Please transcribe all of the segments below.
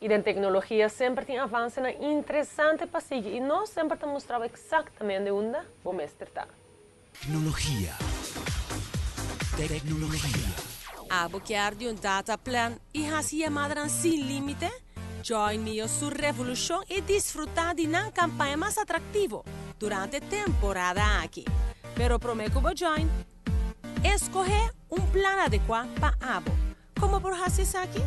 I den teknologia semper tin avansenan interesante pa sigui i nos semper ta mustra bo eksaktamente unda bo mester ta. Teknologia. Teknologia. Abo kier di un data plan i hasi yamadanan sin límite? Join Mio su revolushon i disfrutá di nan kampaña mas atraktivo durante temporada aki. Pero promé ku bo join, eskohé un plan adekuá pa abo. Kon bo por hasi esaki?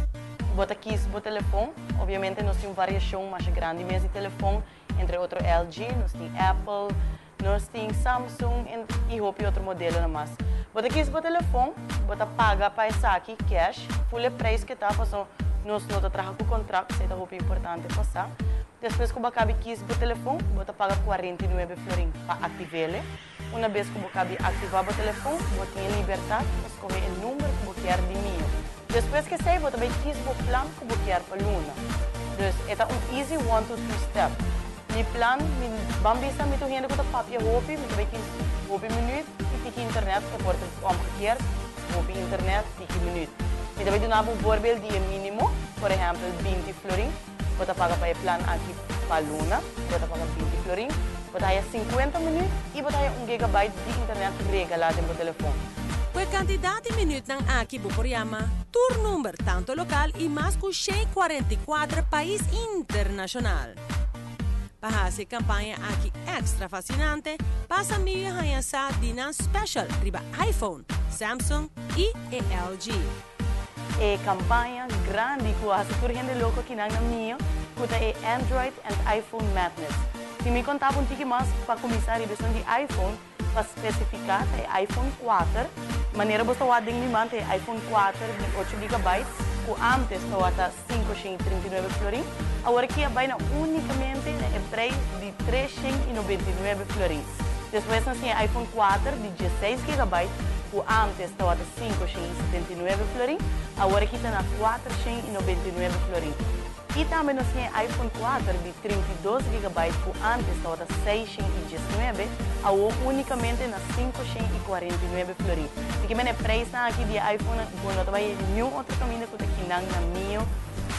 Bo ta kies bo telefon. Obviamente nos tin un variashon masha grandi mes di telefon, entre otro LG, nos tin Apple, nos tin Samsung i hopi otro modelonan mas. Bo ta kies bo telefon, bo ta paga pa esaki cash, full e prijs ke ta paso nos no ta traha ku kontrakt, esei ta hopi importante pa sa. Despues ku bo a kabi kies bo telefon, bo ta paga 49 florin pa aktiv'ele. Una bes ku bo kabi aktivá bo telefon, bo tin e libertat pa skohe e number ku bo kier di Mio. Despues ku esei bo ta bai kis bo plan ku bo kier pa luna. Dus e ta un easy one two three step. Mi plan, mi ban bisa mi ta un hende ku ta papia hopi, mi ta bai kis hopi minuut i tiki internet o por ta omgekeerd, hopi internet, tiki minuut. Mi ta bai duna bo un voorbeeld di e minimo, por ehèmpel 20 florin. Bo ta paga pa e plan aki pa luna, bo ta paga 20 florin, bo ta haya 50 minuut i bo ta haya 1 gigabyte di internet regalá den bo telefon. Ku e kantidat di minütnan aki bo por yama tur number tantu lokal i mas ku 144 pais internashonal. Pa hasi e kampaña aki èkstra fasinante, pasa Mio haña sa di nan special riba iPhone, Samsung i e LG. E kampaña grandi ku a hasi tur hende loko akinan na Mio ku ta e Android and iPhone Madness. Si mi konta bo un tiki mas pa kuminsá riba esun di iPhone, pa spesifiká ta e iPhone 4, manera bo sta wak den mi man ta e iPhone 4 di 8 gigabyte ku ántes tawata 539 florin, awor aki a bai na únikamente na e preis di 399 florin. Despues nos tin e iPhone 4 di 16 gigabyte ku ántes tawata 579 florin, awor aki ta na 499 florin. I tambe nos tin e iPhone 4 di 32 gigabyte ku ántes tawata 619, awor únikamente na 549 florin. Di ki manera e preisnan aki di e iPhonenan bo no ta bai niun otro kaminda ku ta kinan na Mio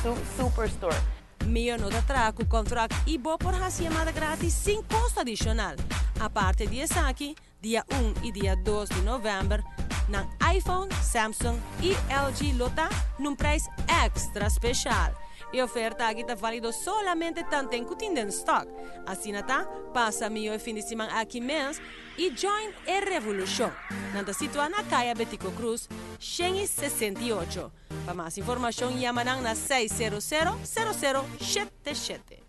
su Superstore. Mio no ta traha ku kontrakt i bo por hasi yamada gratis sin kosto adishonal. Aparte di esaki, dia 1 i dia 2 di novèmber, nan iPhone, Samsung i LG lo ta na un preis èkstra spesial. E oferta aki ta válido solamente tanten ku tin den stock. Asina ta, pasa Mio e fin di siman aki mes i join e revolushon. Nan ta situá na Kaya Betico Croes, 168. Pa mas informashon, yama nan na 600 0077.